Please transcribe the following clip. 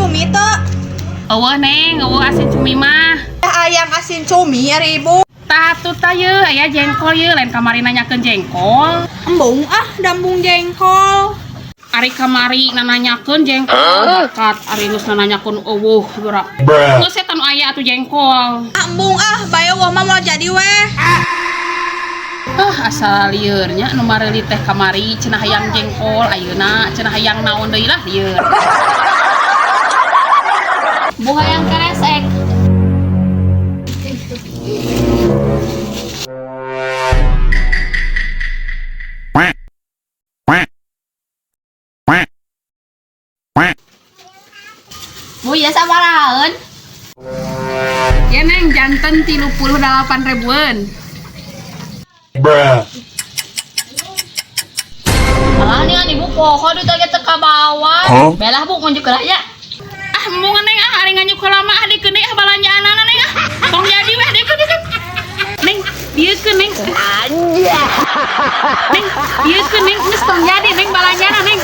Cumi teu? Euweuh, Neng, euweuh asin cumi mah. Hayang asin cumi ari Ibu. Tah atuh tah yeuh, aya jengkol yeuh, lain kamari nanyakeun jengkol. Embung ah, da embung jengkol. Ari kamari nananyakeun jengkol, bakat ari geus nananyakeun euweuh geura. Geus eta nu aya atuh jengkol. Ah, embung ah, bae euweuh mah moal jadi weh. Ah, asal lieur nya nu mareuli teh kamari cenah hayang jengkol, ayeuna cenah hayang naon deui lah lieur. Bu, hayang keresek. Bu, ya sabarahaeun? Ya Neng, janten 38 ribuan. Bruh. Alah nih Ibu poho duit ge teu kabawa. Huh? Belah Bu ngunjuk heula nya. Ah, embung Neng ah, ari nganjuk heula mah ah dikeun deui ah balanjaanana Neng ah. Tong jadi weh dikeun dikeun. Neng, dieukeun Neng. Neng, dieukeun Neng, geus tong jadi Neng balanjaana Neng.